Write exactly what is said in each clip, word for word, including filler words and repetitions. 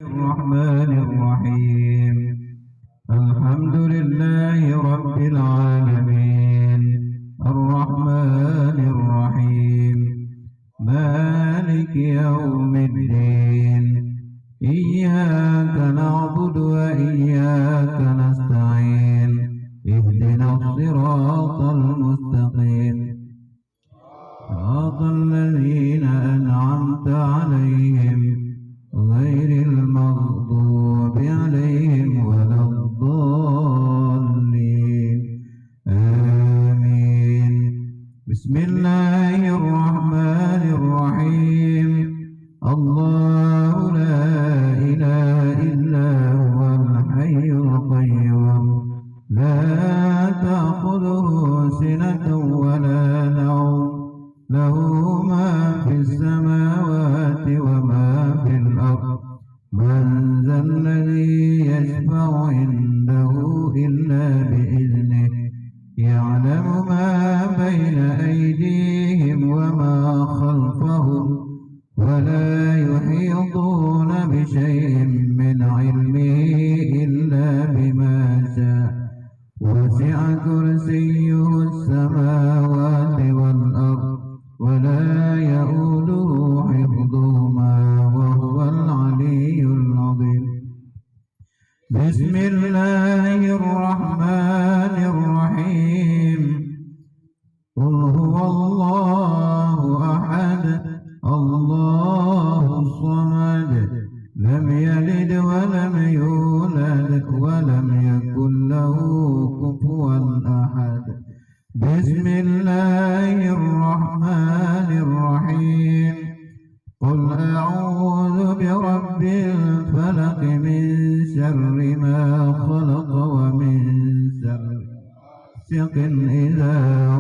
الرحمن الرحيم. الحمد لله رب العالمين. الرحمن الرحيم. مالك يوم الدين. إياك نعبد وإياك نستعين. اهدنا الصراط المستقيم. صراط الذين أنعمت عليهم غير المغضوب عليهم ولا الضالين. آمين. بسم الله الرحمن الرحيم. الله لا إله إلا هو الحي القيوم. لا تأخذه سنة ولا نوم. له ما في السماوات وما في الأرض. من ذا الذي يشفع عنده إلا بإذنه. يعلم ما بين أيديهم وما خلفهم. ولا يحيطون بشيء من علمه إلا بما شاء. وسع كرسيه السماوات والأرض. ولا يؤوده حفظهما وهو العلي العظيم. بسم الله الرحمن الرحيم. قل هو الله أحد. الله الصمد. لم يلد ولم يولد ولم يكن له كفوا أحد. بسم الله الرحمن الرحيم. قل أعوذ برب الفلق. من شر ما خلق ومن شر غاسق إذا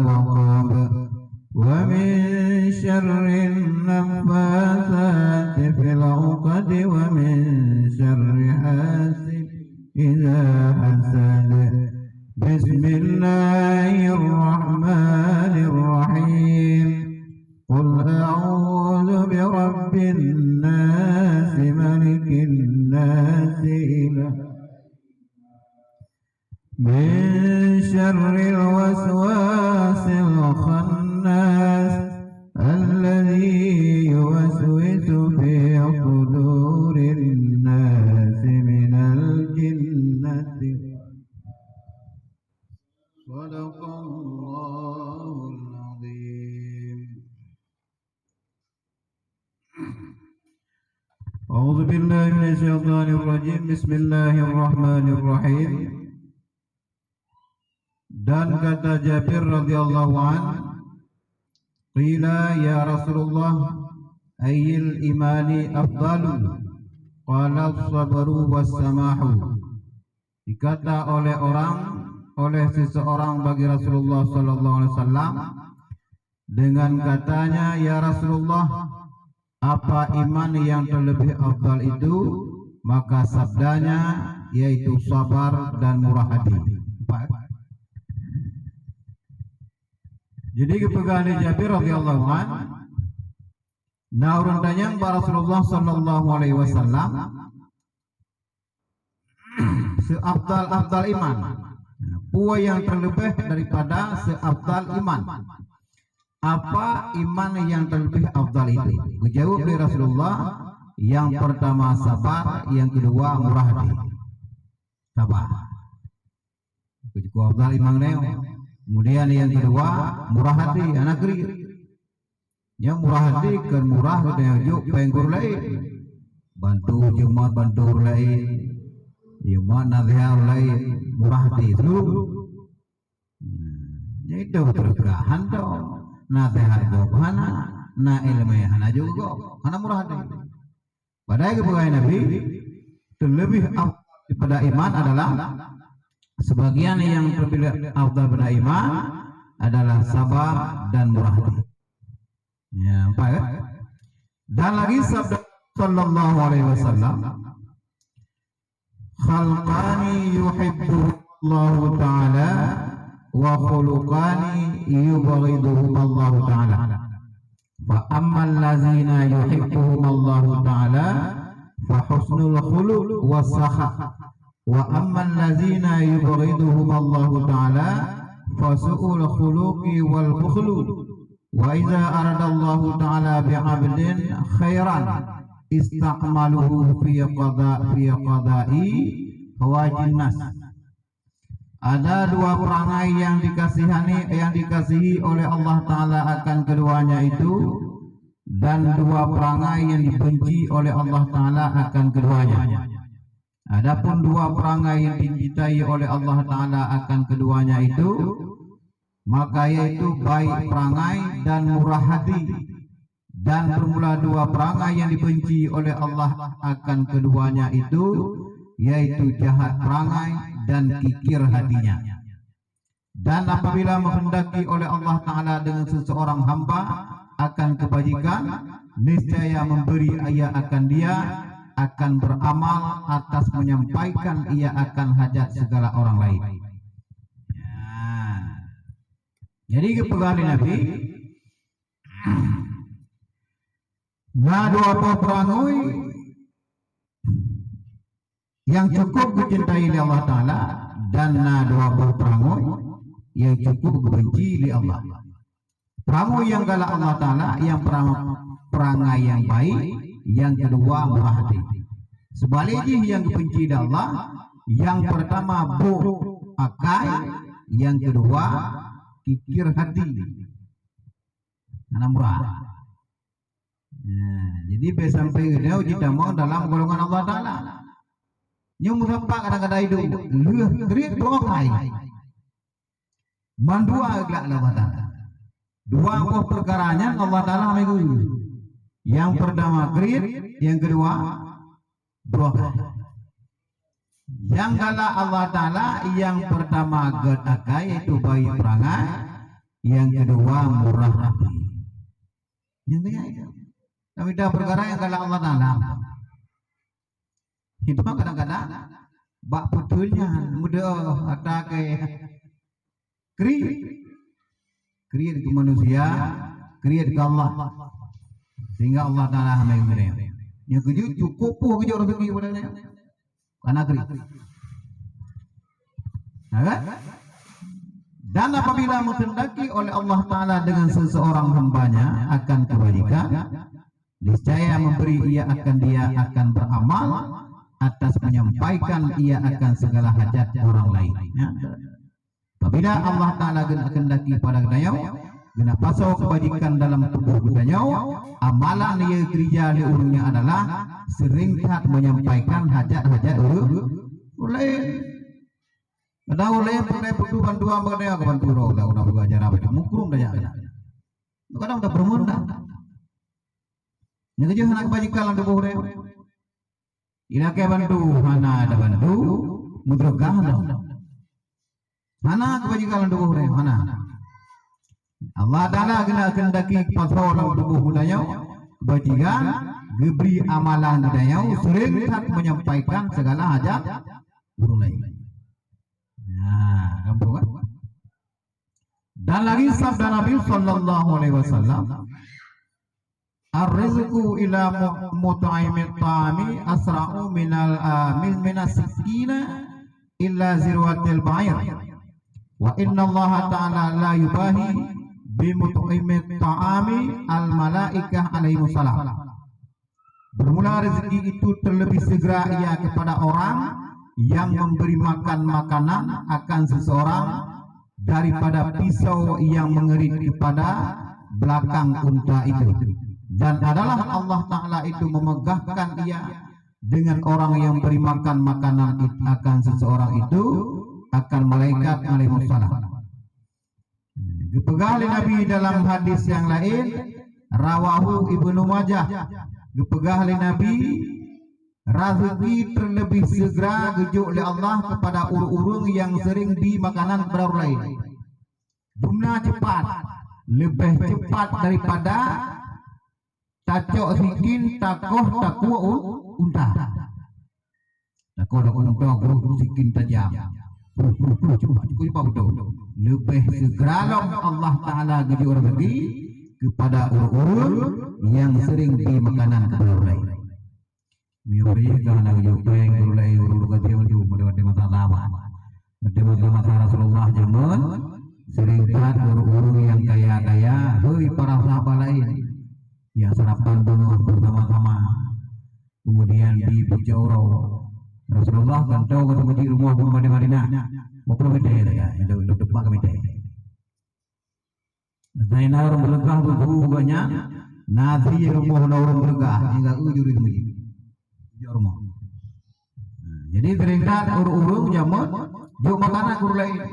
وقب. ومن شر النفاثات في العقد. ومن شر حاسد إذا حسد. بسم الله الرحمن الرحيم. قل أعوذ برب الناس. ملك الناس. إله. من شر الوسواس الخناس. الذي يوسوس في صدور الناس من الجنة. صدق الله العظيم. أعوذ بالله من الشيطان الرجيم. بسم الله الرحمن الرحيم. Dan kata Jabir radhiyallahu anh, "Qila ya Rasulullah, ayyul imani afdalu?" Qala, "As-sabru was-samahu." Dikata oleh orang, oleh seseorang bagi Rasulullah sallallahu alaihi wasallam, dengan katanya, "Ya Rasulullah, apa iman yang terlebih afdal itu?" Maka sabdanya, yaitu sabar dan murah hati. Empat. Jadi, geupeugah lé Jabir radhiyallahu anh, na ureuëng tanyong bak Rasulullah sallallahu alaihi wasallam, seafdal-afdal iman. Peue nyang terlebih daripada seafdal iman? Apa iman yang terlebih afdal itu? Geujaweueb lé Rasulullah, yang pertama sabar, yang kedua murah hati. Sabar. Itu afdal iman nyoe. Kemudian yang kedua, murah hati, hana kriet. Nyang murah hati kon murah geutanyoe jok péng keu ureuëng laén. Bantu jeumat, bantu ureuëng laén. Jeumat naseuhat ureuëng laén, murah hati seuleuruh. Nyan itu keureukahan tu. Naseuhat gob hana, na iéleumé hana jok gob, hana murah hati. Padahai geupeugah Nabi, terlebih afdal daripada iman adalah, sebagian yang terlebih afdal daripada iman adalah sabar dan murah hati. Ya, empat kan? Dan lagi sabda sallallahu alaihi wasallam, "Khalqani yuhibbuhumullahu ta'ala wa khuluqani yubghiduhumallahu ta'ala. Fa ammal ladzina yuhibbuhumallahu ta'ala fa husnul khuluq was sakha. Wa ammal ladzina yubghiduhumallahu ta'ala fa su'ul khuluqi wal bukhlu. Wa idza aradallahu ta'ala bi 'abdin khairan ista'malahu fi qada-, fi qada'i hawajin nas. Ada dua perangai yang dikasihani, yang dikasihi oleh Allah Ta'ala akan keduanya itu, dan dua perangai yang dibenci oleh Allah Ta'ala akan keduanya. Adapun dua perangai yang dicintai oleh Allah Ta'ala akan keduanya itu, maka yaitu baik perangai dan murah hati. Dan bermula dua perangai yang dibenci oleh Allah akan keduanya itu, yaitu jahat perangai dan kikir hatinya. Dan apabila menghendaki oleh Allah Ta'ala dengan seseorang hamba akan kebajikan, niscaya memberi ia akan dia, akan beramal atas menyampaikan ia akan hajat segala orang lain. Ya. Jadi, geupeugah lé Nabi, na dua boh peurangui nyang cukup geucintai lé Allah Ta'ala, dan na dua boh peurangui nyang cukup geubenci lé Allah. Peurangui nyang galak Allah Ta'ala, nyang perang-, perangai nyang baik, nyang keudua murah hati. Seubalik jih nyang geubenci lé Allah, nyang peurtama boh akai, nyang keudua kikir hati. Hana murah. Nah, jadi bèk sampai geutanyoe jitamong dalam golongan Allah Ta'ala. Nyoe meusapat kadang-kadang idup, lheueh kriet dua kai. Mandua geulak lé Allah Ta'ala. Dua boh peukara nyan Allah Ta'ala hana geuyue. Nyang peurtama kriet, nyang keudua dua kai. Nyang galak Allah Ta'ala, nyang peurtama gèt akai, yaitu baik perangai, nyang keudua murah hati. Nyang keudua itu. Tapi dah peukara nyang galak Allah Ta'ala. Itu mah kadang-kadang bak peuteun nyan, mudah ata ke kriet. Kriet keu manusia, kriet keu Allah. Sehingga Allah Ta'ala hana geurem. Nyang keujeuet cukup poh geujok rezeki pada nyan. Karena kriet. Ya kan? Dan apabila menghendaki oleh Allah Ta'ala dengan seseorang hambanya akan kebaikan, niscaya memberi ia akan dia akan beramal atas menyampaikan ia akan segala hajat orang lain. Ya. Apabila Allah Ta'ala geuneuk keundaki pada geutanyoe, geuneuk pasoe keubajikan dalam tuboh geutanyoe, amalan nyang geukeurija lé ureueng nyan adalah seuring that menyampaikan hajat-hajat ureueng laén. Kadang ureueng laén peureulèe bantuan bak geutanyoe, ka bantu droe, ka guna peugah ajaran, mukrong tajak keunan. Kadang tapeureumeun dah. Nyang keujeuet hana keubajikan lam tuboh ureueng. Ilakèe bantu, hana tabantu, meuteugah lom. Hana keubajikan lam tuboh ureueng, hana. Allah Ta'ala geuneuk keundaki pasoe lam tuboh geutanyoe keubajikan, geubri amalan geutanyoe seuring that menyampaikan segala hajat ureueng laén. Nah, gampông kan? Dan lagi sabda Nabi sallallahu alaihi wasallam, "Ar-rizqu ila mu-, mut'imit ta'ami asra'u minal, ah, min, minas sikina ila zirwatil ba'ir. Wa innallaha ta'ala la yubahi bi mut'imit ta'ami al malaikah alaihi salam." Bermula rezeki itu terlebih segera ia kepada orang yang memberi makan makanan akan seseorang daripada pisau yang mengerit kepada belakang unta itu. Dan adalah Allah Ta'ala itu memegahkan ia dengan orang yang beri makan makanan it-, akan seseorang itu akan malaikat alaihissalam. Geupeugah lé Nabi dalam hadis nyang laén, rawahu Ibnu Majah. Geupeugah lé Nabi, rezeki terlebih segera geujok lé Allah kepada ureueng-ureueng nyang sering bri makanan kepada ureueng laén. Dumna cepat, leubeh cepat daripada tacok sikin takoh takue u-, unta. Takoh takue unta, brôh, sikin tajam. Brôh, brôh, brôh, cepat, cepat, cepat beutôi. Leubeh segera lom Allah Ta'ala geujok rezeki kepada ureueng-ureueng nyang sering bri makanan kepada ureueng laén. Meunyoe ka hana geujok péng, ureueng laén ureueng ka tiep mandum, model-model masa sahabat. Model masa-masa Rasulullah jameun, sering that ureueng-ureueng nyang kaya-kaya, hôi para sahabat laén, nyang sarapan beungoh beusama-sama. Kemudian di Pucuk Uroe, Rasulullah gantoe ka teumeuji rumoh bunoe di Madinah. Bukon mita sagai, inong-inong teumpat ka mita. Zainal ureueng beuleugah bubu gobnyan, na sie rumoh na ureueng beuleugah, hingga u juri teumeuji. Jok rumoh. Nah, jadi sering that ureueng-ureueng jameun jok makanan keu ureueng laén.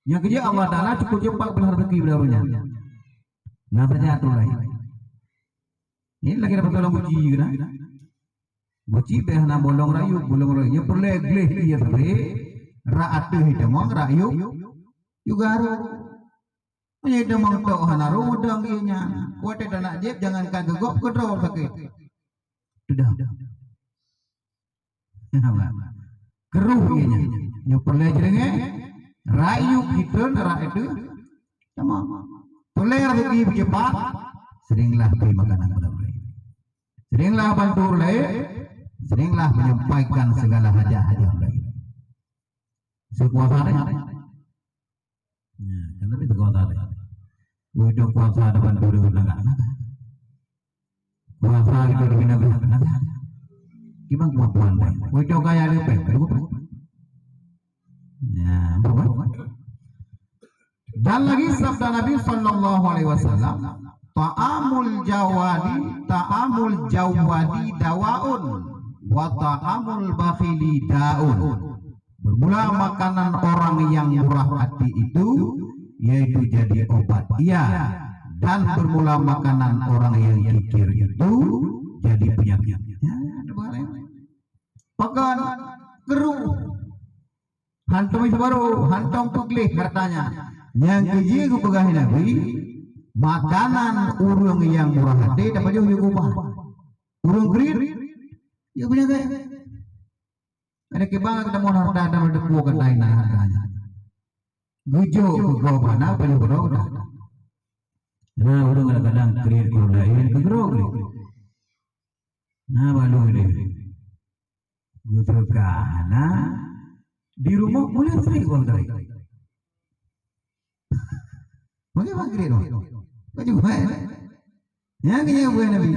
Nyang keujeuet Allah Taala cukup cepat beulah rezeki bak ureueng nyan. Na saja ureueng laén. Ini lagèe dapat tolong uji keunan. Guci bèk hana bolong rayeuk, bolong rayeuk. Nyoe peureulèe gleh ié sabe, rak ateueh itamong, rak yup juga rhot. Meunyoe itamong tok hana rhot, udang ié nyan. Watèe tanak jieb, jangankan geugop, keudroe sakét. Sudah. Keureuh ié nyan. Nyoe peureulèe jeureungèe, rak yup jitreun, rak ateueh tamong. Peureulèe rezeki beucepat, seringlah bri makanan keu ureueng laén. Seringlah bantu ureueng laén, seringlah menyampaikan segala hajat-hajat ureueng laén. Seukuasa deh. Nah, kan tapi seukuasa deh. Udah kuasa ada bantu ureueng laén. Kuasa kita lebih nabi. Gimana kemampuan deh? Udah kaya lebih. Ya, bukan? Dan lagi sabda Nabi sallallahu alaihi wasallam, "Ta'amul jawadi, ta'amul jawadi dawaun, wa ta'amul bakhili daun." Bermula makanan orang yang murah hati itu, yaitu jadi obat ia, dan bermula makanan orang yang kikir itu jadi penyakit. Ya, ada barang. Pakon keureuh. Hantom isu baru, hantom peugleh hartanya. Nyang keujeuet geupeugah Nabi, makanan ureueng nyang murah até tapajoh yue ubat. Ureueng kriet, yue peunyakét. Ada kibang kita mau harta dan berdebu kata ini hartanya. Gujok ke gua mana pajoh keudroe dah. Nah, ureueng kadang-kadang kriet ureueng laén keu keudroe kriet. Nah, balu deh. Geupeugah na di rumoh ulèe sri wang dari. Bagaimana kira dong? Baju baik. Yang kena buat Nabi.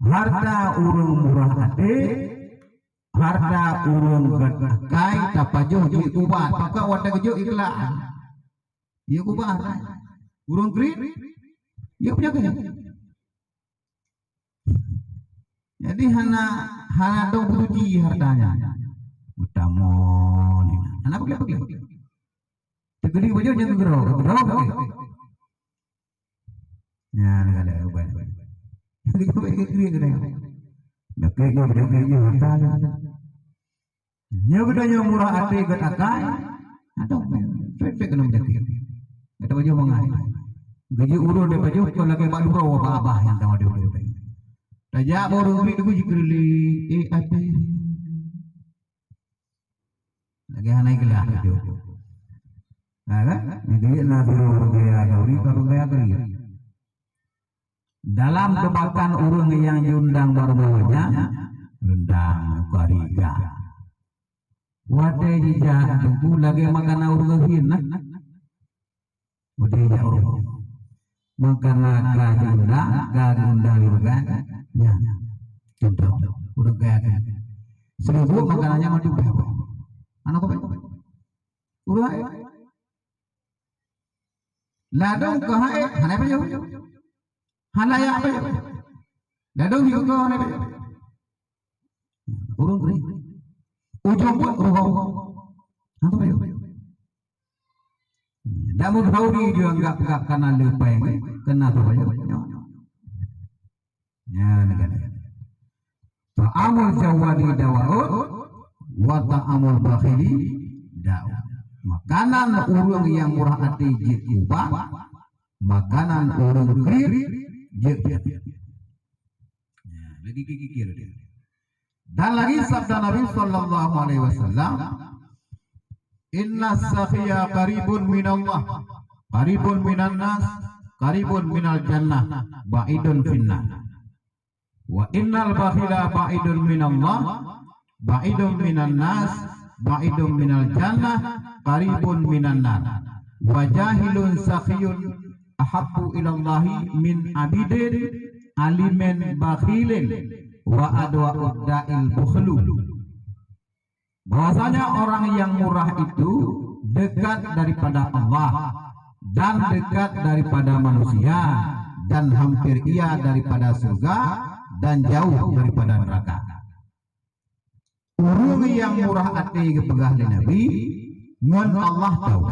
Harta ureueng murah até, harta ureueng gét akai tapajoh jeuet ubat. Pakon watèe geujok iklan. Jeuet ubat. Ureueng kriet, jeuet peunyakét. Jadi hana, hana dong beutuji hartanya. Utamong ni. Hana peugleh-peugleh. Teukeudi bajèe nyang keudroe, keudroe peugleh. Nyan ka lheueh ubat. Jadi keu bèk keu keu keu. Dak keu keu dak keu harta. Nyoe geutanyoe murah até gét akai, adoh, pet-pet keunoe meujaki. Gata pajoh mangat. Geujeuet ureueng dia pajoh kon lagèe bak duroe bak abah nyang teuh di ureueng. Tajak bak ureueng kriet teungku jikeureulèe, "Eh, até." Lagèe hana ikhlaih pajoh. Ha kan? Jadi na sidroe ureueng kaya gauri ka ureueng kaya kriet. Dalam keubakan ureueng nyang jiundang bak rumoh nyan, reundang muka riga. Watèe jijak teungku lagèe makanan ureueng gasien nah. Watèe jijak ureueng. Makanan ka jiundang, ka jiundang ureueng kan. Nyan. Contoh, ureueng kaya kan. Seuleubuet makanan nyan mandum payah. Aneuk keubai. Ureueng Ladôm keuhai hana pajoh. Hana yak pajoh. Ladôm hiu keu hana pajoh. Ureueng kriet. Ujong buet ruhoe. Hana pajoh. Dak meugauri jeuet anggap-anggap kana leupeng, kana pajoh. Nyan kan. Ta'amul jawadi dawaun, wa ta'amul bakhili daun. Makanan ureueng nyang murah até jeuet ubat, makanan ureueng kriet jeuet peunyakét. Ya, lagi kikir dia. Dan lagi sabda Nabi sallallahu alaihi wasallam, "Inna sakhiya qaribun minallah, qaribun minan nas, qaribun minal jannah, ba'idun finnar." Wa innal bakhila ba'idun minallah, ba'idun minan nas, ba'idun minal jannah, qaribun minan nar. Wa jahilun sakhiyun ahabbu ilallahi min abidin alimin bakhilin wa adwa'ud da'il bukhlu. Bahwasanya orang yang murah itu dekat daripada Allah dan dekat daripada manusia, dan hampir ia daripada surga dan jauh daripada neraka. Ureuëng nyang murah até geupeugah lé Nabi, ngon Allah tau.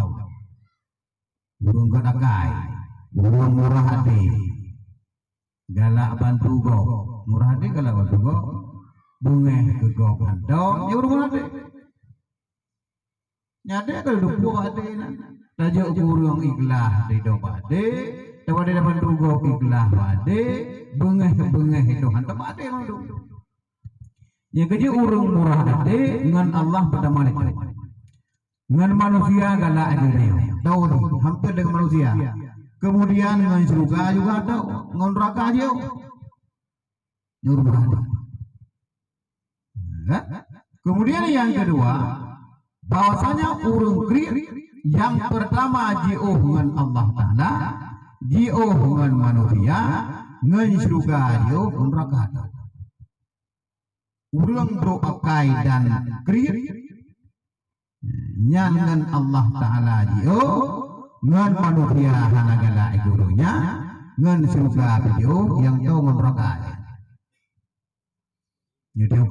Ureuëng gét akai, ureuëng murah até, galak bantu gob. Murah até galak bantu gob. Beungéh keu gob hantom, ya ureuëng murah até. Nyan até ka dudoe até nyan. Tajok keu ureuëng ikhlas di dob até, tawa di dapan rugoe ikhlas até, beungéh-beungéh itu hantom até mandum. Nyang keujeuet ureuëng murah até ngon Allah peutamah lé. Ngon manusia galak aja dia. Tahu tu, hampir dengan manusia. Kemudian ngon syurga juga tahu, ngon neraka aja. Nurul hati. Ya. Kemudian yang kedua, bahwasanya ureuëng kriet yang pertama jiôh ngon Allah Taala, jiôh ngon manusia, ngon syurga jiôh, ngon neraka. Ureuëng brok akai dan kriet, nyan ngon Allah Taala jiôh, ngon manusia hana galak gurée nyan, ngon syurga jiôh, nyang toe ngon neraka. Nyoe dia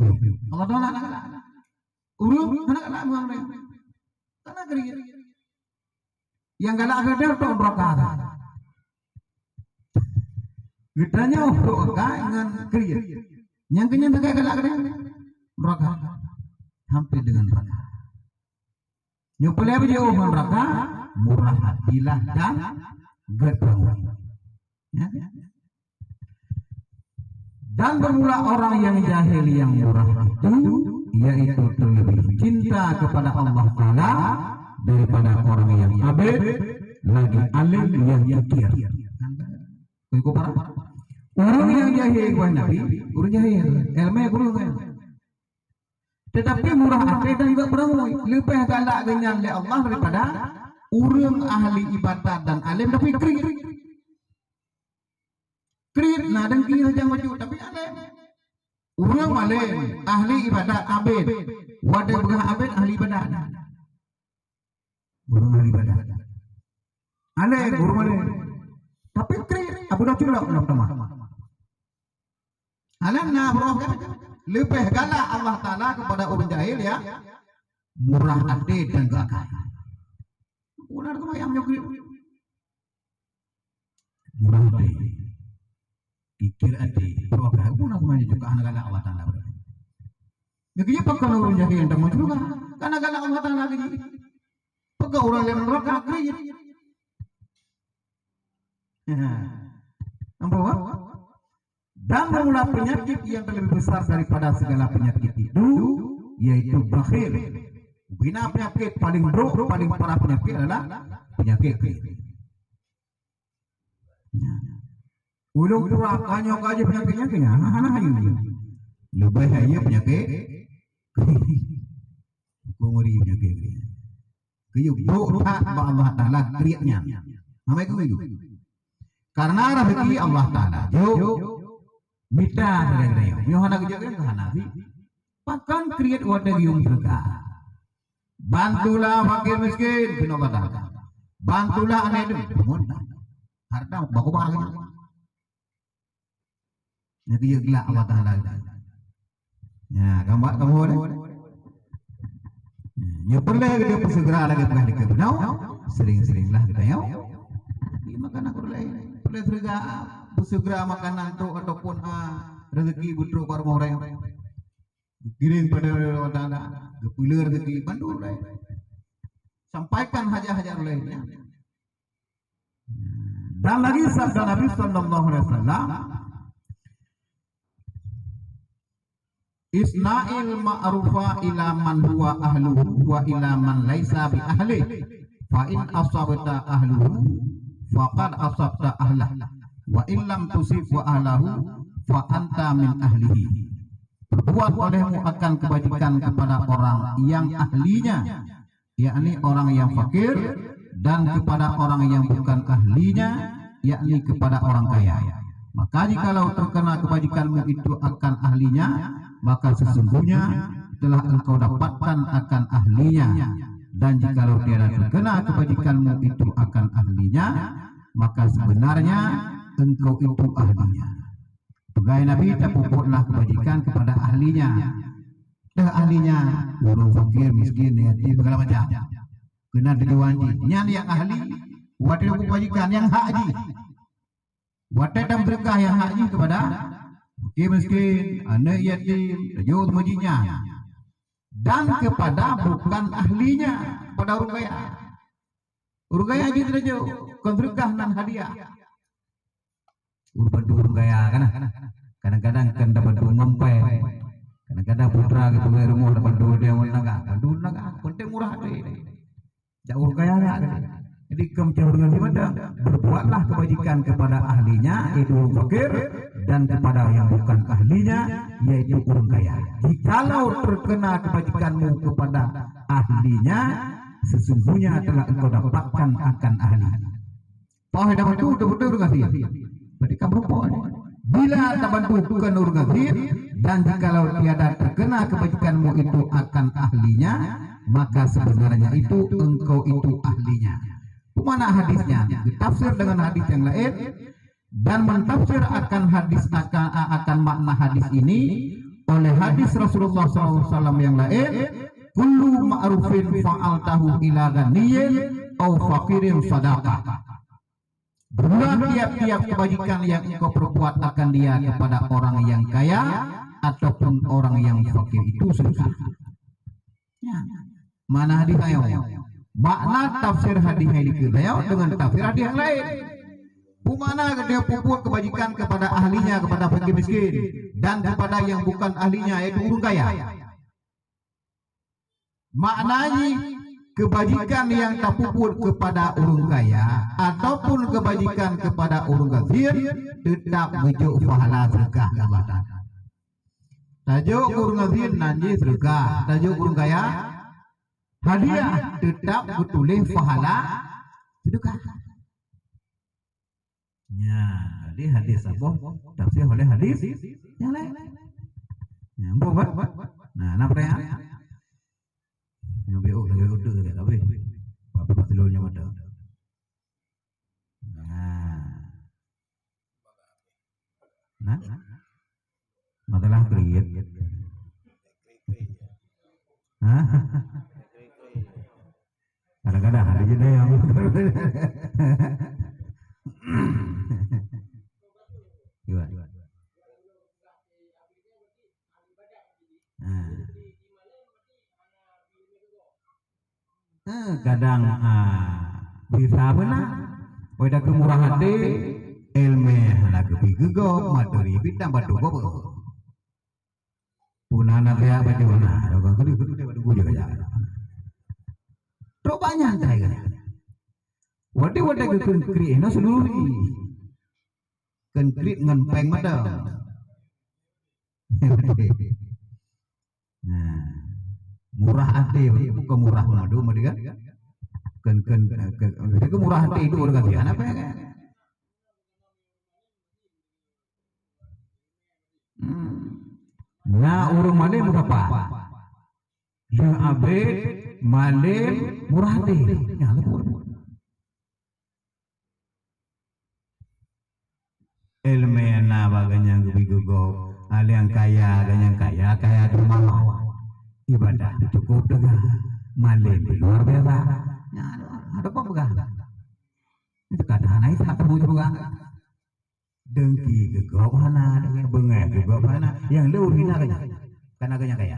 Allah Taala hana galak. Ureuëng hana galak meunang dia. Karena kriet. Nyang galak keudeh untuk neraka. Geutanyoe untuk akai ngon kriet. Nyang keunyan sagai galak keudeh neraka. Hampir dengan neraka. Nyoe peuleueh beujiôh ngon neraka, murah hatilah dan gét bangai. Ya. Dan bermula orang yang jahil yang murah itu, yaitu terlebih cinta kepada Allah Taala daripada orang yang abid, lagi alim yang kikir. Kau ikut para? Ureuëng nyang jahil, wahai Nabi, ureuëng jahil, ilmu guru kan. Tetapi murah até dan juga beurangui, leubeh galak geuhnyan lé Allah daripada ureuëng ahli ibadat dan alim tapi kriet. Kriet na dengki sajan bacut, tapi alim. Ureuëng alim, ahli ibadat, abid. Watée peugah abid, ahli ibadat. Ureuëng ahli ibadat. Alim, ureuëng alim. Tapi kriet, abu dah culok lam teumah. Alam na brok kan? Leubeh galak Allah Taala kepada ureuëng jahil ya. Murah até dan geuakai. Ular tu yang nyogri. Murah até. Pikir até. Brok kan? Ular tu yang juga hana galak Allah Taala. Jadi pakon ureuëng jahil dan mencuri. Karena galak Allah Taala lagi. Peugah ureuëng laén neraka kriet. Ya. Nampak, Pak? Dan bermula penyakit yang lebih besar daripada segala penyakit itu, yaitu bakhil. Bina penyakit paling buruk, paling parah penyakit adalah penyakit kriet. Ya. Ulung pura kanyong kaji penyakitnya kena hana hayu. Lebih hayu penyakit kriet. Hukum ngeri penyakit kriet. Keu brok that bak Allah Taala kriet nyan. Hana keu. Karena rezeki Allah Taala jok mita sagai-sagai. Nyoe hana geujok kan hana sih. Pakon kriet watée geuyue syeuruga. Bantulah fakir miskin, keunoe Allah Taala. Bantulah aneuk yatim, bangun. Harta baku bahagia. Nyang keu geulak Allah Taala. Ya, gambar kamu deh. Nyoe peureulée geutanyoe peuseugra lagée peugah dikeue bunoe, sering-seringlah geutanyoe. Di makanan peureulée, peureulée seugra, peuseugra makanan trok ataupun, ah, rezeki beutrok bak rumoh ureuëng. Geukirim pada Allah Taala, geupeuleueh rezeki bandum ureuëng. Sampaikan hajat-hajat ureuëng laén. Dan lagi sabda Nabi sallallahu alaihi wasallam, "Isna'il ma'rufa ila man huwa ahluhu wa ila man laisa bi ahli. Fa in asabta ahluhu, faqad asabta ahlah. Wa in lam tusib wa ahlahu, fa anta min ahlihi. Perbuat olehmu akan kebajikan kepada orang yang ahlinya, yakni orang yang fakir, dan kepada orang yang bukan ahlinya, yakni kepada orang kaya. Maka jikalau terkena kebajikanmu itu akan ahlinya, maka sesungguhnya telah engkau dapatkan akan ahlinya. Dan jikalau tiada terkena kebajikanmu itu akan ahlinya, maka sebenarnya engkau itu ahlinya. Peugah Nabi, tapeubuatlah kebajikan kepada ahlinya. Dah ahlinya, ureuëng fakir, miskin, yatim, segala macam. Keunan tujuan jih. Nyan nyang ahli, watée tapeubuat kebajikan nyang hak jih. Watée tameuseudeukah nyang hak jih kepada fakir miskin, aneuëk yatim, tajok teumeujinya. Dan kepada bukan ahlinya, kepada ureuëng kaya. Ureuëng kaya jih tajok, kon seudeukah nan hadiah. Ureuëng bantu ureuëng kaya kan? Kadang-kadang kan dapat bantu ngon péng. Kadang-kadang putra geupeugöt rumoh dapat bantu dia ngon naga. Bantu naga, penting murah hati. Jak ureuëng kaya nak kan? Jadi keu macam ureuëng nyan mantong, berbuatlah kebajikan kepada ahlinya, yaitu ureuëng fakir, dan kepada yang bukan ahlinya, yaitu ureuëng kaya. Jikalau terkena kebajikanmu kepada ahlinya, sesungguhnya telah engkau dapatkan akan ahlinya. Toh dah betul, betul-betul ureuëng gasien. Berarti ka meureumpok. Bila tabantu bukan ureuëng gasien, dan jikalau tiada terkena kebajikanmu itu akan ahlinya, maka sebenarnya itu engkau itu ahlinya. Peumana hadisnya? Ditafsir dengan hadis yang lain, dan mentafsir akan hadis akan, akan makna hadis ini oleh hadis Rasulullah sallallahu alaihi wasallam yang lain, "Kullu ma'rufin fa'altahu ila ghaniyin au faqirin sadaqah." Berulang tiap-tiap kebajikan yang engkau perbuat akan dia kepada orang yang kaya ataupun orang yang fakir itu sedekah. Ya. Mana hadis ayo? Makna tafsir hadis yang dikeue ayo dengan tafsir hadis yang lain. Bagaimana dia perbuat kebajikan kepada ahlinya, kepada fakir miskin, dan kepada yang bukan ahlinya, yaitu ureuëng kaya. Maknanya, kebajikan yang tapeubuet kepada ureuëng kaya ataupun kebajikan kepada ureuëng gasien tetap geujok pahala sedekah Allah Taala. Tajok ureuëng gasien nan jih sedekah, tajok ureuëng kaya hadiah, tetap geutuléh pahala sedekah. Ya, jadi hadis saboh tafsir oleh hadis yang lain. Ya, ampun, Pak. Nah, kenapa ya? Yang B O, yang B O tu tadi habis. Apa betul nya mata? Nah. Nah. Masalah kriet. Hah? Kadang-kadang ada je deh yang Iya. Nah. Eh, kadang, ah, bisa beuna. Wai dah keumurah até, ilmu hana geubi geugob, materi bintang batu gob. Pun hana kaya baju hana, dah geudu geudu dia batu geudu kaya. Trok banyak tai kan. Wadi wadi ke konkrit na seluruh ni. Konkrit ngan peng mata. Nah, murah até, bukan murah madu madu kan? Kan kan kan murah até itu orang kasihan apa ya kan? Hmm. Nah, ureuëng malém sapa? Lheueh abéh malém murah até. Nyan lé ureuëng. Ilmu na bak ganyang geubi geugob, aléng kaya ganyang kaya, kaya teumawa. Ibadah cukup teuga, malém luar biasa. Nyan ada apa peugah? Itu kata hana isa temu juga. Dengki geugob hana, beungéh geugob hana, nyang lé ureuëng hina ganyang, kana ganyang kaya.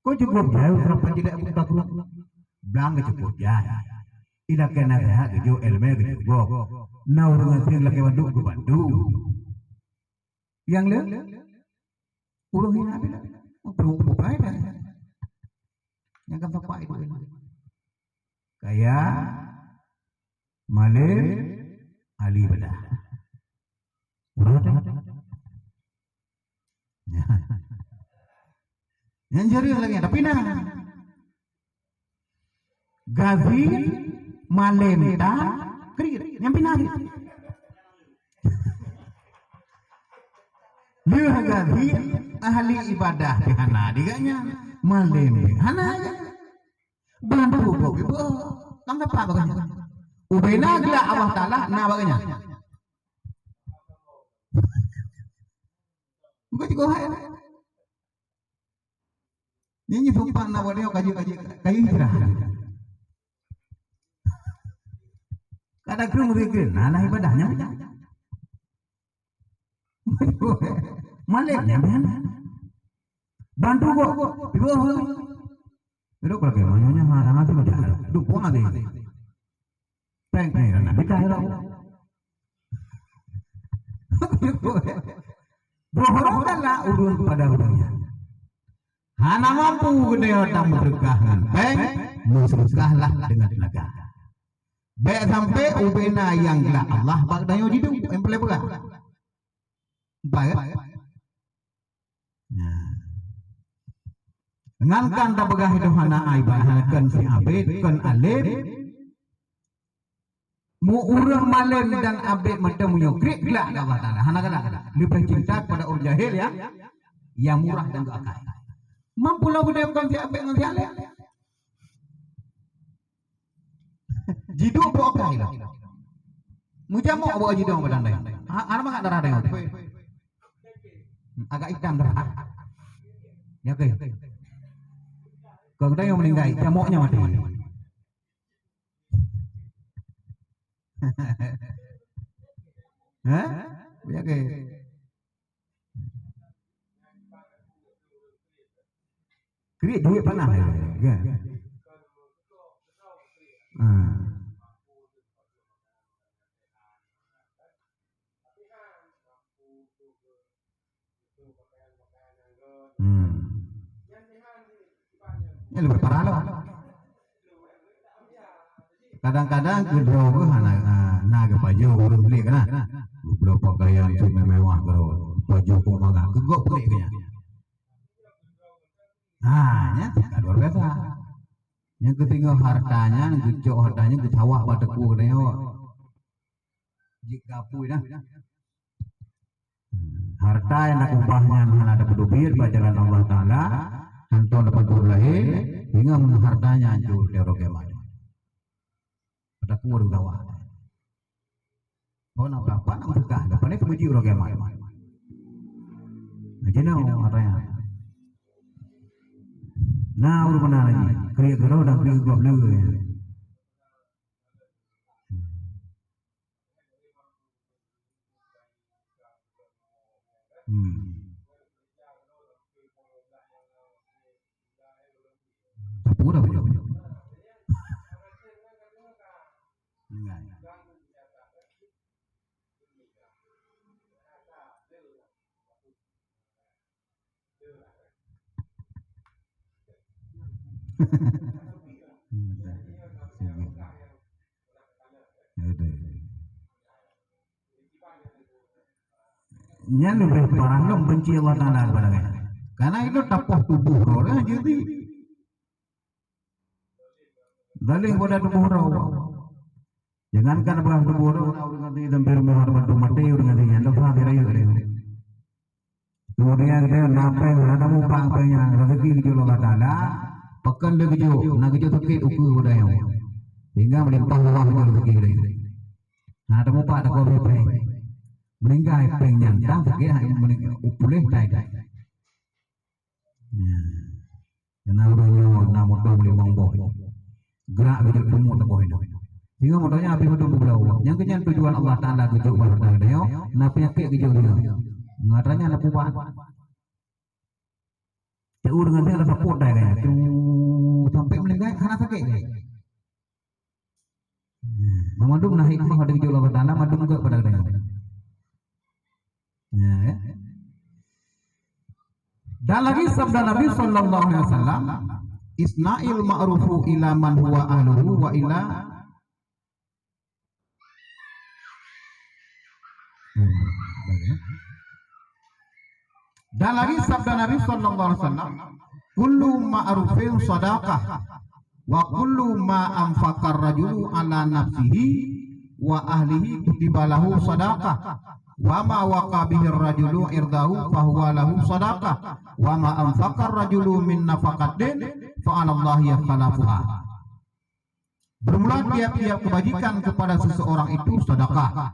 Kok cukup jai uroe rapat jilak buta krueng? Blang keu cukup jai. Ila keu naseuhat geujok, ilmu geujok gob. Na ureuëng asing lakée bandum geubantu. Nyang le ureuëng hina bila. Ureuëng bukai dah. Nyang kan bapak itu. Kaya, malém, ahli ibadah. Uroe dah. Nyang jeuet lagèe nyan, tapi na. Gazi, malem, dan kriet. Nyang pih na. Lheueh gazi, ahli ibadah pih hana di gobnyan. Malem pih hana. Bantu gob ibu. Tang dapat bak gobnyan. Ubena geulak Allah Taala na bak gobnyan. Bukan cukôp hai. Nyan nyoe sumpah na bak nyoe kaji, kaji, kaji hijrah. Kada keureung-keureung, nah, nah ibadah nyan. Malem nyan, kan? Bantu gob. Ibu, ibu. Duduk lagi, manyanya, ha, ha, tu dah. Duduk, pulang lagi. Peng, peng, nah, kita, ya, lah. Bohongkanlah ureueng kepada ureueng nyan. Hana mampu geutanyoe tameuseudeukah ngon peng, meuseudeukahlah deungon teunaga. Bèk sampai ubena nyang geulak Allah bak geutanyoe jiduek, nyang paleng berat. Empat, kan? Nah. Ngan kan tapeugah itu hana aibat, hana kon si abet, kon alem. Mu ureueng malem dan abet mantong meunyoe kriet geulak keu Allah Taala, hana galak, galak. Leubeh cinta kepada ureueng jahil nyang, nyang murah dan geuakai. Mampu lom geude kon si abet ngon si alem. Jiduek bak akai lom. Meujamok bak jidong badan dai. Ha, hana mangat darah dai. Agak itam darah. Ya ke? Kon dai meuninggai, jamoknya mati. Hah? Yakin? Kriet duit panah ya, kan? Ah. Hmm. Nyan leubeh parah lom. Kadang-kadang keudroe geuh hana, na geupajoh ureueng blik kana. Geubloe pakaian cit mewah keudroe, pajoh kok mangat, geugok blik keu nyan. Ha, nyan tingkat luar biasa. Nyang keuteungoh harta nyan, geucok harta nyan, geusawak bak teungku geutanyoe. Jeuet keu apui dah. Harta nyang takeubah nyan hana tapeuteubiet bak jalan Allah Taala, hantom tapeugöt lahé, ingat harta nyan hanco di uroe kiamat. Pada kuah dakwah. Kau nak berapa nak berkah, dapat ni penguji uroe kiamat. Nah, jinoe harta nyan. Nah, ureueng mana lagi? Kriet keudroe dan kriet gob lé. Hmm. Tapi udah punya. Enggak. Nyan leubeh parah lom benci Allah Taala kepada gata. Karena itu tapoh tuboh roh lah jadi. Dalih pada tuboh roh. Jangankan bah tuboh roh, ureueng nyan di dalam rumah, ada bantu mati, ureueng nyan di nyan, dah bah, biar aja, biar aja. Kemudian kita na péng, na mupak péng nyan, rezeki geujok Allah Taala, pakon lé geujok, na geujok sakét ukeue udah nyoe. Sehingga meulimpah ruah nyoe rezeki udah nyoe. Na mupak takot péng. Meuninggai péng nyan, tang sakét hai meuning-, puléh tai dah. Nah. Karena ureueng nyoe na moto limong boh. Gerak geujok teumuk teuboh nyoe. Sehingga moto nyan habéh padum peuet blaih uroe. Nyang keu nyan tujuan Allah Taala geujok bak hareuta geutanyoe, na peunyakét geujok nyoe. Ngon hareuta nyan na peuubat. Teu ureueng nyan rasa pot dai gaya. Tu sampai meuninggai hana sakét lé. Meumandum na hikmah dari geujok Allah Taala, mandum geuh pada geutanyoe. Ya, ya. Dan lagi sabda Nabi sallallahu alaihi wasallam, "Isna'il ma'rufu ila man huwa ahluhu wa ila." Dan lagi sabda Nabi sallallahu alaihi wasallam, Kullu ma'rufin sadaqah, wa kullu ma anfaqar rajulu ala nafsihi wa ahlihi kutiba lahu sadaqah, wa ma waqa bihir rajulu irdahu fahuwa lahu sadaqah, wa ma anfaqar rajulu min nafaqatin fa 'alallahi khalafuha. Bermula tiap-tiap kebajikan kepada seseorang itu sedekah,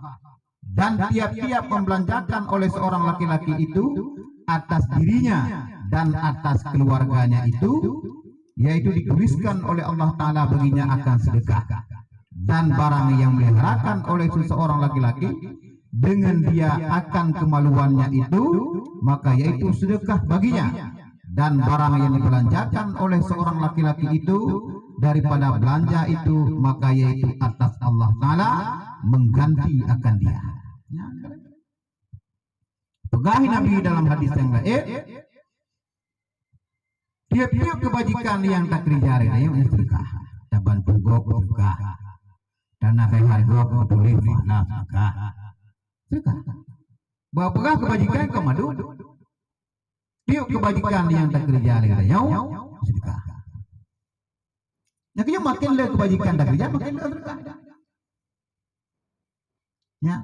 dan tiap-tiap membelanjakan oleh seorang laki-laki itu atas dirinya dan atas keluarganya itu, yaitu dituliskan oleh Allah Ta'ala baginya akan sedekah. Dan barang yang meliharakan oleh seseorang laki-laki dengan dia akan kemaluannya itu, maka yaitu sedekah baginya. Dan barang yang dibelanjakan oleh seorang laki-laki itu daripada belanja itu, maka yaitu atas Allah Ta'ala mengganti akan dia. Peugah Nabi dalam hadis yang lain, tiap-tiap kebajikan yang takerja dari nyoe sedekah. Tabantu gob sedekah. Tanasaihat gob tuléh makna sedekah. Sedekah. Bah peugah kebajikan keu mandum. Tiap kebajikan yang takerja lé gata nyoe sedekah. Nyang keuh makin le kebajikan takerja, makin le sedekah. Ya.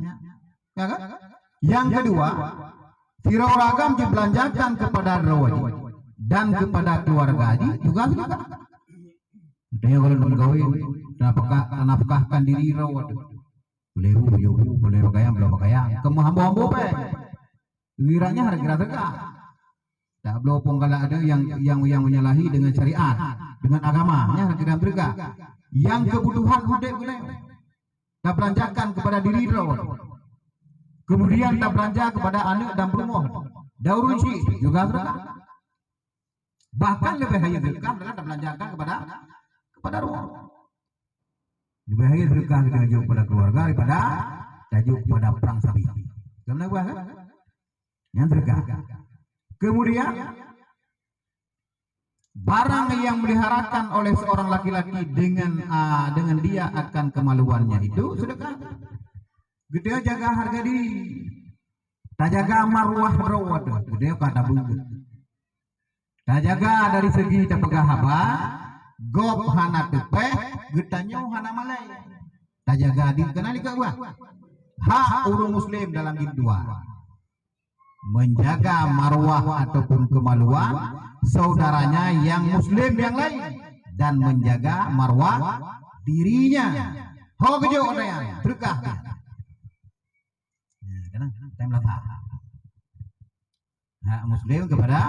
Ya kan? Yang kedua, sidroe ureueng agam dibelanjakan kepada droe jih dan kepada keluarga jih juga sedekah. Misalnya kalau nak meugawi, tanafkah, tanafkahkan diri droe tu. Boleh bu, boleh bu, boleh pakaian, boleh pakaian. Kamu hamba-hamba pe. Wiranya harus kira teuka. Tak bloe penggalak ada yang, yang, yang menyalahi dengan syariat, dengan agama, nya harus kira teuka. Yang kebutuhan udep guna. Tabelanjakan kepada diri droe. Kemudian tabelanja kepada anak dan peurumoh. Daurun syik juga sedekah. Bahkan lebih haya sedekah adalah tabelanjakan kepada, kepada roh. Lebih haya sedekah kita jok kepada keluarga daripada tajok kepada perang sabi. Kamu nak buat kan? Yang sedekah. Kemudian barang yang meliharakan oleh seorang laki-laki dengan, ah, dengan dia akan kemaluannya itu sedekah. Geutanyoe jaga harga diri. Tajaga marwah droe teuh. Geutanyoe ka tabeuet. Tajaga dari segi tapeugah haba, gob hana teupeh, geutanyoe hana malai. Tajaga diri keunan dikeue bah. Hak ureueng muslim dalam jilid dua. Menjaga marwah ataupun kemaluan saudaranya yang muslim yang lain dan menjaga marwah dirinya. Ho geujok nyan, sedekah dia. Ya, kan? Time lama. Hak muslim kepada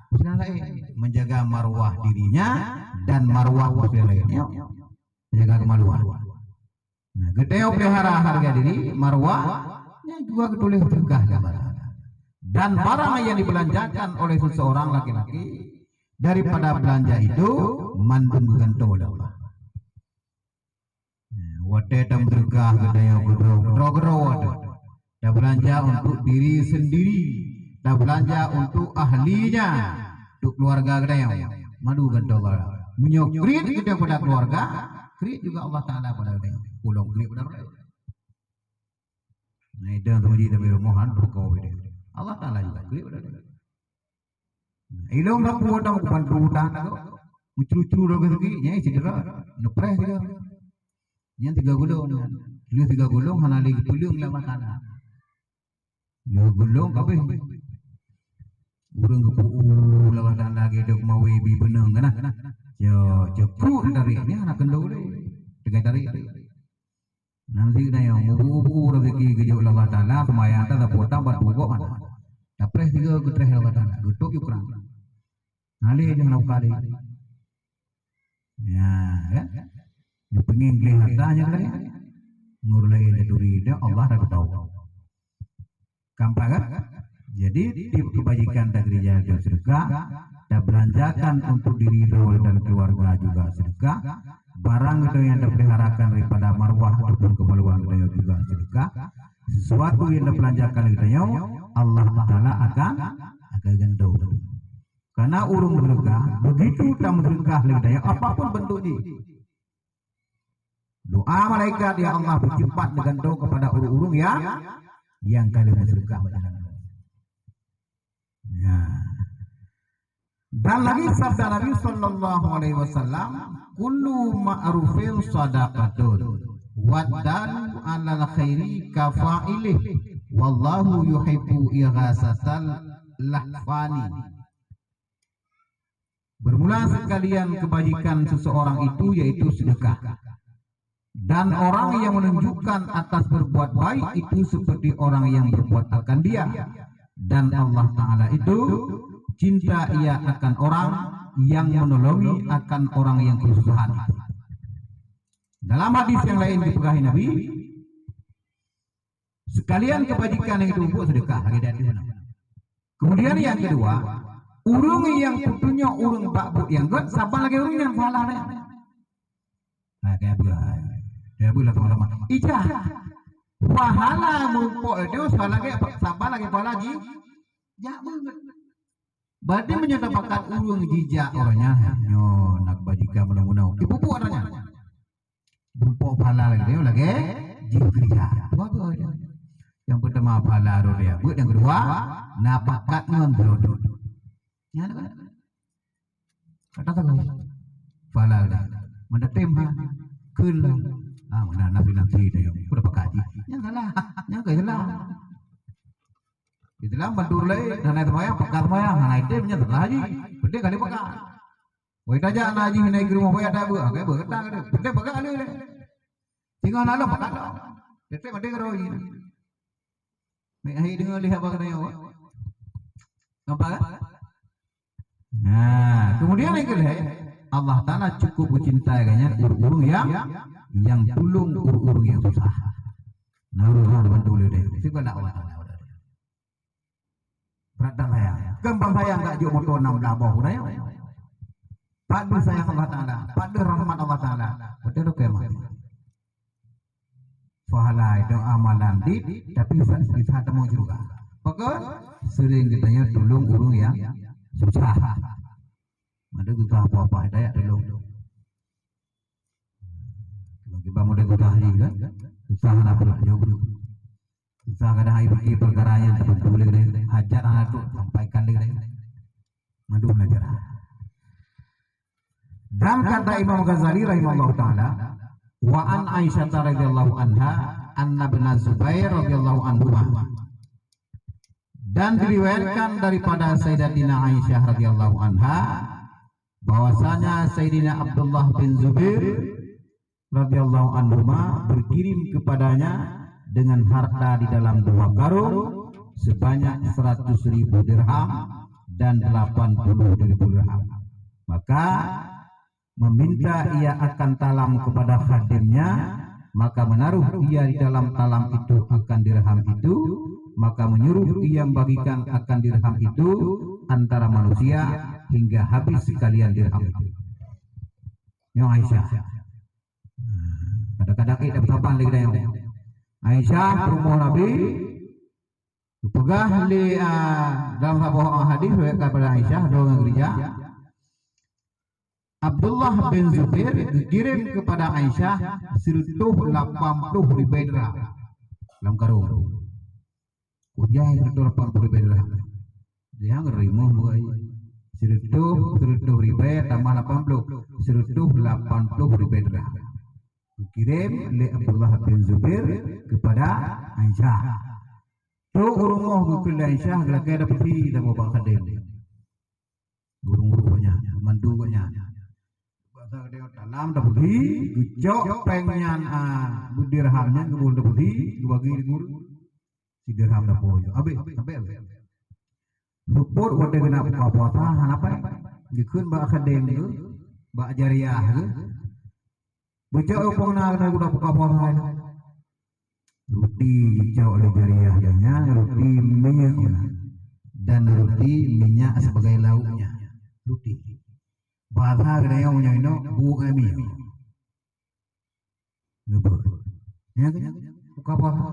muslim lain, menjaga marwah dirinya dan marwah muslim lainnya. Menjaga kemaluan. Nah, geutanyoe pelihara harga diri, marwah, nyan juga geutuléh sedekah kepada. Dan barang yang dibelanjakan oleh seseorang laki-laki daripada belanja itu mandum geugantoe lé Allah. Watée tameusedekah geutanyoe keudroe-keudroe, tabeulanja untuk diri sendiri, tabeulanja untuk ahlinya, untuk keluarga geutanyoe. Mandum gantoe Allah. Meunyoe kriet geutanyoe pada keluarga, kriet juga Allah Taala pada geutanyoe. Ulôn kriet pada ureuëng. Nah, idang tu jih dalam rumoh han, buka beda. Allah Taala juga kriet pada geutanyoe. Ilong rapu wadang kuban tu utang tu. Ucru-ucru lagi segi, nyai sidera. Nepreh siga. Nyan tiga gulong. Lu tiga gulong hana lagi pulung lama tanah. Lu gulong kabeh. Urang geupeu lama tanah lagi dok mawi bi benang kana. Yo, cekruk dari ni anak kenduri. Tegai dari. Nanti na nyang mubu-bu rezeki geujok lé Allah Taala, seumayang tan sapeue tan ban peugot mana. Tapreh siga geutreh lé Allah Taala, geutôb yue kurang. Ngaleh jih na kali. Ya, kan? Dipeungin gleh harta nyang lain. Ngur lain taturi, dan Allah dah tahu. Gampang kan? Jadi, tiep keubajikan takeurija lé geutanyoe seudeukah, tabeulanjakan untuk diri droe dan keuluwarga juga seudeukah, barang geutanyoe nyang tapeuliharakan daripada marwah ataupun keumaluan geutanyoe juga seudeukah, sisuatu nyang tabelanjakan lé geutanyoe, Allah Taala akan, akan gantoe. Karena ureuëng meuseudeukah, begitu tameuseudeukah lé geutanyoe, apapun bentuk jih, doa malaikat, "Ya Allah, peucepat neugantoe kepada ureuëng-ureuëng nyang, nyang ka lheueh meuseudeukah bak jalan Allah." Nah. Dan lagi sabda Nabi sallallahu alaihi wasallam, "Kullu ma'rufin shadaqatun, wad dalu 'alal khairi kafa'ilih, wallahu yuhibbu ighasatal lahfani." Bermula sekalian kebajikan seseorang itu yaitu sedekah. Dan orang yang menunjukkan atas berbuat baik itu seperti orang yang berbuat akan dia. Dan Allah Ta'ala itu cinta ia akan orang yang menolongi akan orang yang kesusahan. Dalam hadis yang lain dipeugah Nabi, sekalian kebajikan yang itu untuk sedekah lagi dan itu. Kemudian yang kedua, ureuëng nyang peutunyok ureuëng bak buet nyang gét saban lagée ureuëng nyang salah nyan. Nah, kaya apa? Kaya apa lah teman-teman? Ijak. Pahala mumpok itu saban lagée, saban lagée pahala ji. Jak banget. Berarti meunyoe tapakat ureuëng jijak orang nyan, nyoe nak bajikan meunan-meunan. Ibu-ibu orang nyan. Mumpok pahala lagée, lagée jih keurija. Dua-dua aja. Yang pertama pahala roh dia buat, yang kedua na pakat ngon beulodot. Nyan kan? Kata tahu. Pahala dah. Mana tem ha? Keun lah. Ah, mana nanti nanti dah yang udah pakai haji. Yang salah. Yang ke salah. Itulah bantu lé dan lain semayang, pakat semayang, hana item nya salah haji. Penting kali pakat. Wai tajak na haji hina i rumoh wai ada beuh, agak beuh kata kata. Penting pakat kali lé. Tinggal lalu pakat dah. Tetap ada kata haji. Mai hai dengar lihat apa kata nyawa. Nampak kan? Nah, kemudian yang kelima, Allah Ta'ala cukup mencintai ganya ureuëng yang yang tulung ureuëng yang susah. Nah, ureuëng yang bantu lé deh. Siapa nak Allah Ta'ala? Berat dan sayang. Gampang sayang tak jok motor enam belas boh udah ya. Padu sayang Allah Ta'ala, padu rahmat Allah Ta'ala. Betul tu kemah. Pahala itu amalan di, tapi bisa, bisa temu juga. Maka sering kita nya tolong ureuëng yang susah. Ada susah apa-apa, daya tolong. Bagi bangun dia susah ni kan? Susah nak perut dia. Susah kadang hai perkara yang tertentu lagi. Hajat anak tu sampaikan lagi. Madu belajar. Dan kata Imam Ghazali rahimahullah ta'ala, "Wa an Aisyah radhiyallahu anha, anna bin Zubair radhiyallahu anhu." Dan diriwayatkan daripada Sayyidatina Aisyah radhiyallahu anha, bahwasanya Sayyidina Abdullah bin Zubair radhiyallahu anhuma berkirim kepadanya dengan harta di dalam dua karung sebanyak seratus ribu dirham dan delapan puluh ribu dirham. Maka meminta ia akan talam kepada khadimnya, maka menaruh ia di dalam talam itu akan dirham itu, maka menyuruh ia membagikan akan dirham itu antara manusia hingga habis sekalian dirham itu. Nyoe Aisyah. Kadang-kadang kita bersabar lagi dah. Aisyah, peurumoh Nabi, geupeugah lé, ah, dalam saboh hadis riwayat daripada Aisyah, dua gereja. Abdullah bin Zubair geukirim kepada Aisyah sireutoh lapan ploh ribée dirham lam karung. Kujai sireutoh lapan ploh ribée dirham. Dia ngerimeuh bukai. Sireutoh, sireutoh ribée tambah lapan ploh, sireutoh lapan ploh ribée dirham. Geukirim lé Abdullah bin Zubair kepada Aisyah. Trok u rumoh geukheun lé Aisyah, geulakée dapeusi lam bak khadem. Ureuëng-ureuëng nyan, mandu nyan. Basa geutanyoe talam dapeusi, geucok péng nyan, ah, beudirham nyan geuboh dapeusi, geubagi di guru. Sidirham dapeusi. Habis, sampai habis. Seupôt watée keuneuk buka puasa, hana péng. Dikheun bak khadem tu, bak jariah tu. Beucok upong na keuneuk buka puasa. Ruti dicok lé jariah nyan, ruti minyeuk nyan. Dan ruti minyak sebagai lauknya. Ruti. Bahasa geutanyoe nyoe inoe, buet ngon minyeuk. Ngebeuet. Ya kan? Buka puasa.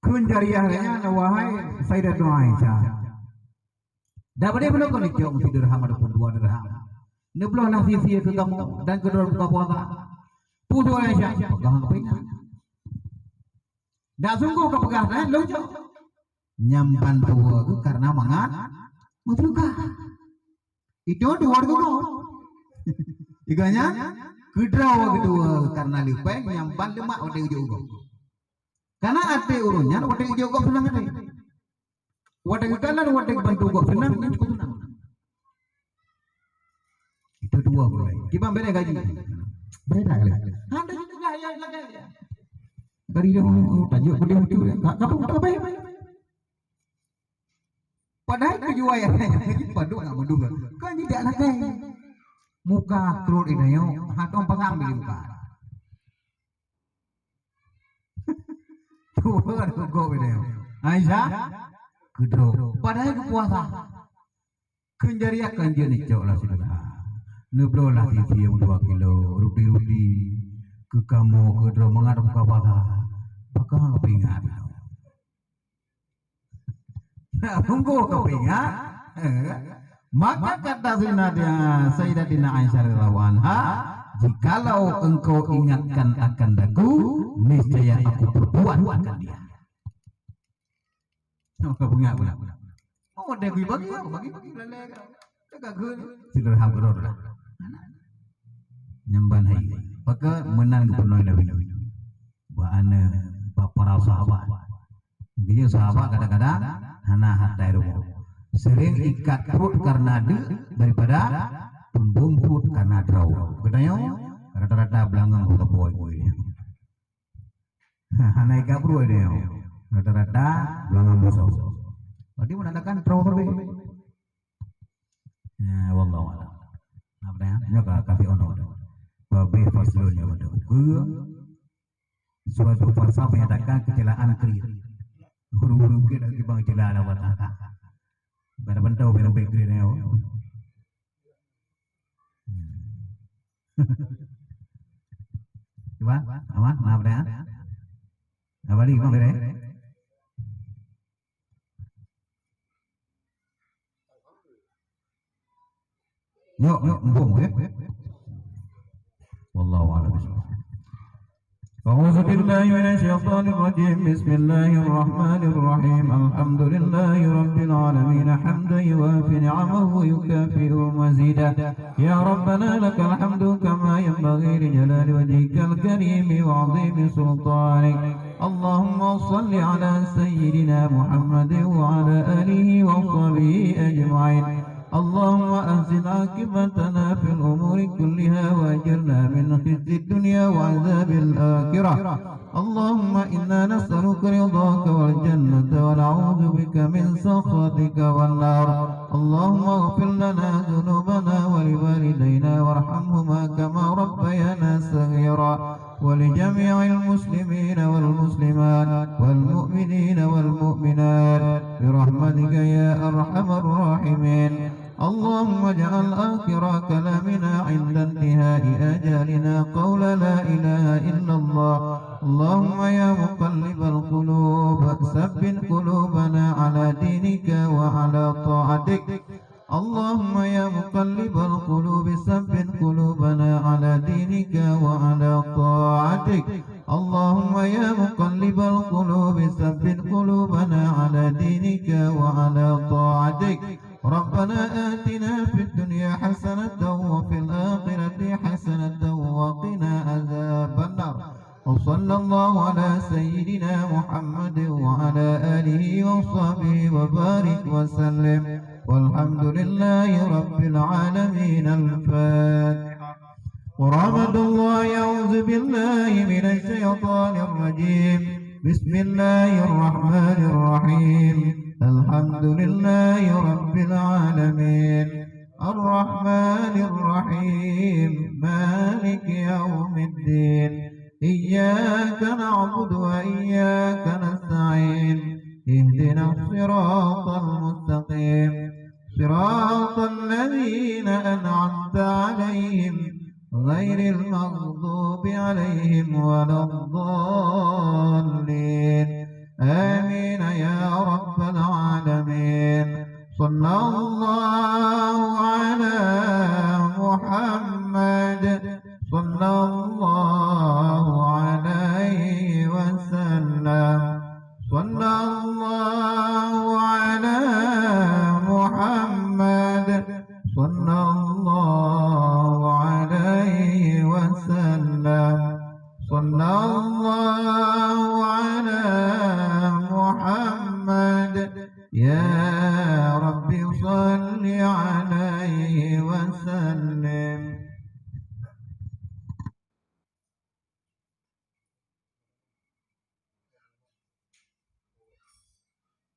Kheun jariah nyan, wahai Sayyidatuna Aisyah. Dak padé pun kau nicok meusidirham ataupun dua dirham. Neubloh lah sie-sie keu kamoe dan keu droe buka puasa. Peue Aisyah? Peugah keu peuingat. Dak sungguh kau peugah, eh, lôn cok. Nyang ban tuwoe geuh karena mangat meutuka. Itu dua gob. Tiga nyan, keudroe keudua karena leupah nyang ban leumak watèe geujok gob. Karena até ureueng nyan watèe geujok gob seunang até. Watèe geukalon, watèe geubantu gob seunang, nyan cukup seunang. Itu dua mulai. Kiban beda gaji. Beda kali. Ada juga yang lagi. Dari dia, oh, tajuk pedih lucu ya. Kak, kak, kak, kak, Padahai tujuan ayah nyan padum nggak mandum. Kan tidak lakai. Muka trok di dayo, hatong pasang di muka. Tuan gob di dayo. Aisyah, keudroe. Padahai keu puasa. Keunjariakan jeuet neucok lah sidroe. Neubloe lah sisi dua kilo, ruti-ruti. Keu kamoe keudroe mangat buka puasa. Pakon hana peuingat. Nah, sungguh kepingat. Eh, maka kata Sayyidatina, Sayyidatina Aisyah radhiyallahu anha, "Jikalau engkau ingatkan akan daku, niscaya aku perbuat akan dia." Maka peuingat pula. Oh, dia kui bagi, bagi, bagi, bagi, lalai. Dia kagak. Sidroe ham keudroe lah. Nyamban hai. Maka meunan geupeunoi Nabi. Bak aneuk, bak para sahabat. Jadi sahabat kadang-kadang hana hatai rumoh. Sering ikat perut karena deuk daripada tumbong perut karena droe. Geutanyoe rata-rata beulangong beureuboh ibu. Hana ikat perut dia. Rata-rata beulangong beusoe. Berarti menandakan droe teubiet. Ya, wallahu a'lam. Apa dah? Nyoe ka, ka pi ono dah. Babeh paslon nyoe dah. Ukeue. Suatu pasal menyatakan kecelakaan krit. Guru-guru ke dak kibang cela lawat. Pada bentau bela baik krit nyoe. Cuba, aman, maaf dah. Abali, bang, bere. Nyok, nyok, mumpung, ya. Wallahu a'lam bishawab. أعوذ بالله من الشيطان الرجيم. بسم الله الرحمن الرحيم. الحمد لله رب العالمين، حمدا يوافي نعمه ويكافئ مزيده. يا ربنا لك الحمد كما ينبغي لجلال وجهك الكريم وعظيم سلطانك. اللهم صل على سيدنا محمد وعلى آله وصحبه أجمعين. اللهم أحسن عاقبتنا في الأمور كلها وأجرنا من خزي الدنيا وعذاب الآخرة. اللهم إنا نسألك رضاك والجنة ونعوذ بك من سخطك والنار. اللهم اغفر لنا ذنوبنا ولوالدينا وارحمهما كما ربيانا صغيرا. ولجميع المسلمين والمسلمات والمؤمنين والمؤمنات برحمتك يا أرحم الراحمين. اللهم اجعل آخر كلامنا عند انتهاء آجالنا قول لا إله إلا الله. اللهم يا مقلب القلوب ثبت قلوبنا على دينك وعلى طاعتك. اللهم يا مقلب القلوب ثبت قلوبنا على دينك وعلى طاعتك. اللهم يا مقلب القلوب ثبت قلوبنا على دينك وعلى طاعتك. ربنا آتنا في الدنيا حسنة وفي الآخرة حسنة وقنا عذاب النار. وصلى الله على سيدنا محمد وعلى آله وصحبه وبارك وسلم. والحمد لله رب العالمين. الفاتحة. ورحمة الله، أعوذ بالله من الشيطان الرجيم. بسم الله الرحمن الرحيم. الحمد لله رب العالمين. الرحمن الرحيم. مالك يوم الدين. إياك نعبد وإياك نستعين. اهدنا الصراط المستقيم. صراط الذين أنعمت عليهم غير المغضوب عليهم ولا الضالين. آمين يا رب العالمين. صلى الله على محمد. صلى الله عليه وسلم. صلى الله على محمد. صلى الله عليه وسلم. صلى الله